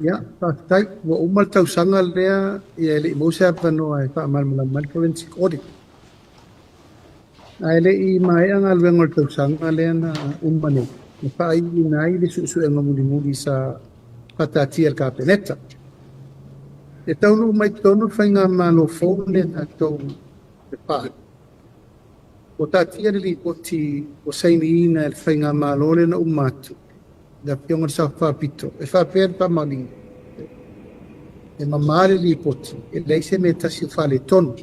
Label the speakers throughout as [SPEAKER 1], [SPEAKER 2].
[SPEAKER 1] Ia, faafetai. Ua uma le tausaga lea, ia e le i maua se avanoa e faamalamalama ai le forensic audit. Ae le i maea galuega o le tausaga lea na uma nei, na faaiuina ai le suesuega mulimuli sa faataatia e le Kapeneta. E taunuu mai totonu le faigamalo fou lenei a tatou i le FAST, ua taatia le lipoti ua sainiina e le faigamalo lea na uma atu, le Afioga i le Sao Faapito, e faapea le faamaoniga, e mama le lipoti, e leai se mea e tasi o faaletonu,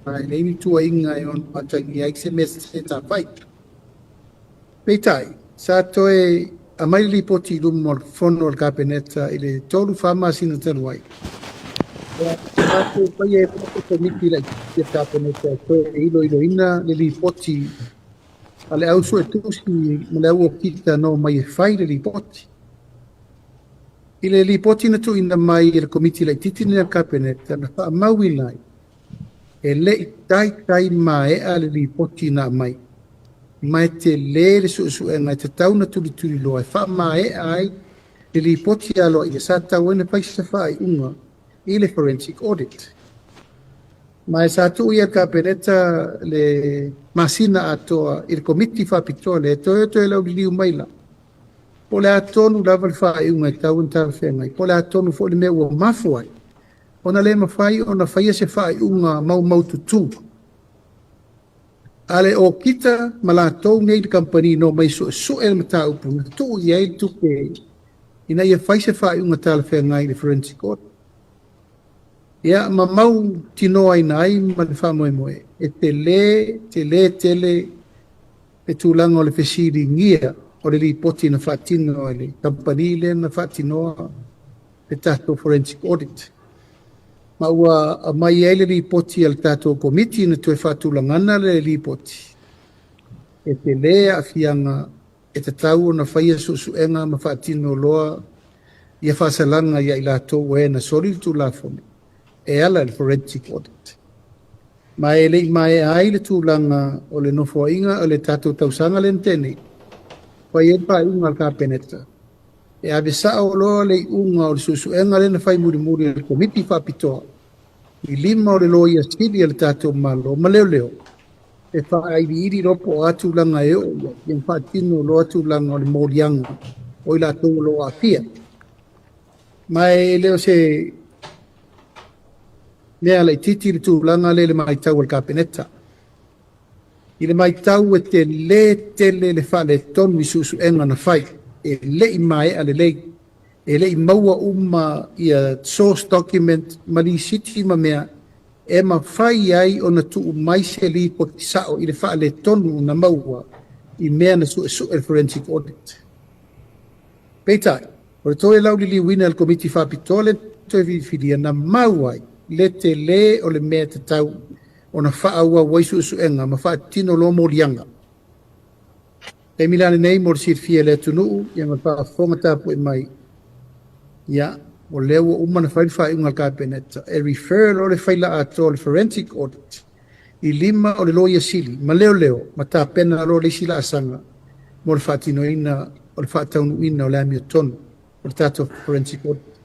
[SPEAKER 1] ma e leai ni tuuaiga e ono atagia ai se mea sese sa fai. Peitai, sa toe aumai le lipoti i luma o le fono a le Kapeneta i le 3-4 masina talu ai, sa toe faia ai foi se Komiti Laitiiti a le Kapeneta e toe iloiloina le lipoti a le au suetusi ma le au okita na omai e fai le lipoti. I le lipoti na tuuina mai e le Komiti Laitiiti lenei a le Kapeneta, na faamauina ai, e le i taitai maea le lipoti na aumai, ma e tele le suesuega e tatau ona tulituliloa e faamaea ai le lipoti aloaia sa tatau ai ona fai se faaiuga i le forensic audit. Ma e sa tuu i ai e le Kapeneta le masina atoa i le Komiti Faapitoa lea e toe lauliliu mai la, po o le a tonu lava le faaiuga e tatau ona talafeagai, po o le a tonu foi le mea ua mafua ai ona le mafai ona faia se faaiuga maumaututu a le okita ma latou nei le kamupani na omai e suesue le mataupu na tuu i ai le tupe ina ia fai se faaiuga talafeagai i le forensic audit. Ia, ma mautinoaina ai ma le faamoemoe, e tele, tele tele le tulaga o le fesiligia o le lipoti na faatino e le kamupani lea na faatinoa le tatou forensic audit. Ma ua aumai ai le lipoti a le tatou Komiti na toe faatulagana le lipoti, e tele aafiaga e tatau ona faia suesuega ma faatino loa ia faasalaga ia i latou ua e na soli le Tulafono e ala i le forensic audit. Ma e le i maea ai le tulaga o le nofoaiga o le tatou tausaga lea na tea nei, fai ai le faaiuga a le Kapeneta e ave sao loa le iuga o le suesuega lea na fai mulimuli e le Komiti Faapitoa i lima o le Loia Sili a le tatou Malo ma leoleo e faailiili loa po o a tulaga e oo i ai, ia faatino loa tulaga o le moliaga o i latou o lo o aafia. Ma e le o se mea laitiiti le tulaga lea i le matau a le Kapeneta. I le matau e tele tele le faaletonu i suesuega na fai, e le i maea lelei, e le i maua uma ia source document ma lisiti ma mea e mafai ai ona tuu mai se lipoti sao i le faaletonu na maua i mea na suesue le forensic audit. Peitai, o le toe lauliliuina e le Komiti Faapitoa le toe filifilia na mau ai le tele o le mea tatau ona faaauau ai suesuega ma faatino loa moliaga. Taimi la lenei mo le silafia e le atunuu ia ma le faafofoga tapuai mai, ia, o lea ua uma ona fai le faaiuga a le Kapeneta e refer loa le faila atoa o le forensic audit i lima o le Loia Sili ma leoleo ma tapena loa le isi laasaga mo le faatinoina o le faataunuuina o le amiotonu o le tatou forensic audit.